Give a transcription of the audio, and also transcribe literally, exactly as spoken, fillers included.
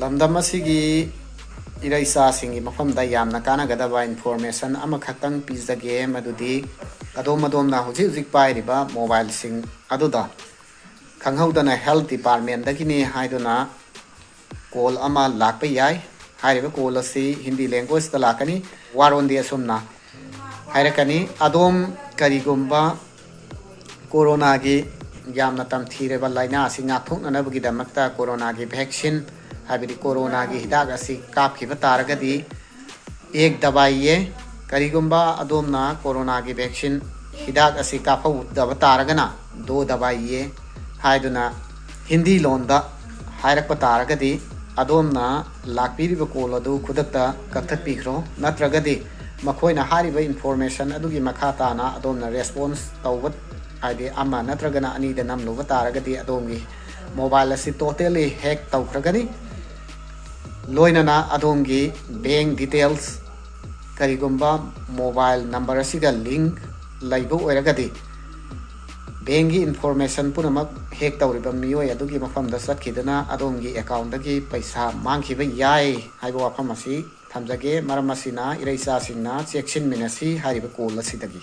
ꯂꯝꯗꯝ ꯑꯁꯤꯒꯤ ꯏꯔꯩꯆꯥꯁꯤꯡꯒꯤ ꯃꯐꯝꯗ ꯌꯥꯝꯅ ꯀꯥꯟꯅꯒꯗꯕ information ꯑꯃꯈꯛꯇꯪ ꯄꯤꯖꯒꯦ, ꯃꯗꯨꯗꯤ ꯑꯗꯣꯝ ꯑꯗꯣꯝꯅ ꯍꯧꯖꯤꯛ ꯍꯧꯖꯤꯛ ꯄꯥꯏꯔꯤꯕ mobileꯁꯤꯡ ꯑꯗꯨꯗ ꯈꯪꯍꯧꯗꯅ health departmentꯗꯒꯤꯅꯤ ꯍꯥꯏꯗꯨꯅ call ꯑꯃ ꯂꯥꯛꯄ ꯌꯥꯏ꯫ ꯍꯥꯏꯔꯤꯕ call ꯑꯁꯤ Hindi languageꯇ ꯂꯥꯛꯀꯅꯤ꯫ ꯋꯥꯔꯣꯜꯗꯤ ꯑꯁꯨꯝꯅ ꯍꯥꯏꯔꯛꯀꯅꯤ: ꯑꯗꯣꯝ ꯀꯔꯤꯒꯨꯝꯕ ꯀꯣꯔꯣꯅꯥꯒꯤ ꯌꯥꯝꯅ ꯇꯝꯊꯤꯔꯕ ꯂꯥꯏꯅꯥ ꯑꯁꯤ ꯉꯥꯛꯊꯣꯛꯅꯅꯕꯒꯤꯗꯃꯛꯇ ꯀꯣꯔꯣꯅꯥꯒꯤ vaccine, ꯍꯥꯏꯕꯗꯤ ꯀꯣꯔꯣꯅꯥꯒꯤ ꯍꯤꯗꯥꯛ ꯑꯁꯤ ꯀꯥꯞꯈꯤꯕ ꯇꯥꯔꯒꯗꯤ, एक दवाई ये, ꯀꯔꯤꯒꯨꯝꯕ ꯑꯗꯣꯝꯅ ꯀꯣꯔꯣꯅꯥꯒꯤ vaccine ꯍꯤꯗꯥꯛ ꯑꯁꯤ ꯀꯥꯞꯍꯧꯗꯕ ꯇꯥꯔꯒꯅ, दो दवाई ये ꯍꯥꯏꯗꯨꯅ ꯍꯤꯟꯗꯤ ꯂꯣꯟꯗ ꯍꯥꯏꯔꯛꯄ ꯇꯥꯔꯒꯗꯤ, ꯑꯗꯣꯝꯅ ꯂꯥꯛꯄꯤꯔꯤꯕ call ꯑꯗꯨ ꯈꯨꯗꯛꯇ ꯀꯛꯊꯠꯄꯤꯈ꯭ꯔꯣ, ꯅꯠꯇ꯭ꯔꯒꯗꯤ ꯃꯈꯣꯏꯅ ꯍꯥꯏꯔꯤꯕ information ꯑꯗꯨꯒꯤ ꯃꯈꯥ ꯇꯥꯅ ꯑꯗꯣꯝꯅ response ꯇꯧꯕ, ꯍꯥꯏꯗꯤ ꯑꯃ ꯅꯠꯇ꯭ꯔꯒꯅ ꯑꯅꯤꯗ ꯅꯝꯂꯨꯕ ꯇꯥꯔꯒꯗꯤ, ꯑꯗꯣꯝꯒꯤ mobile ꯑꯁꯤ totally hack ꯇꯧꯈ꯭ꯔꯒꯅꯤ꯫ ꯂꯣꯏꯅꯅ ꯑꯗꯣꯝꯒꯤ bank details, ꯀꯔꯤꯒꯨꯝꯕ mobile number ꯑꯁꯤꯒ link ꯂꯩꯕ ꯑꯣꯏꯔꯒꯗꯤ, bankꯒꯤ information ꯄꯨꯝꯅꯃꯛ hack ꯇꯧꯔꯤꯕ ꯃꯤꯑꯣꯏ ꯑꯗꯨꯒꯤ ꯃꯐꯝꯗ ꯆꯠꯈꯤꯗꯨꯅ ꯑꯗꯣꯝꯒꯤ accountꯗꯒꯤ ꯄꯩꯁꯥ ꯃꯥꯡꯈꯤꯕ ꯌꯥꯏ ꯍꯥꯏꯕ ꯋꯥꯐꯝ ꯑꯁꯤ ꯊꯝꯖꯒꯦ꯫ ꯃꯔꯝ ꯑꯁꯤꯅ ꯏꯔꯩꯆꯥꯁꯤꯡꯅ ꯆꯦꯛꯁꯤꯟꯃꯤꯟꯅꯁꯤ ꯍꯥꯏꯔꯤꯕ call ꯑꯁꯤꯗꯒꯤ꯫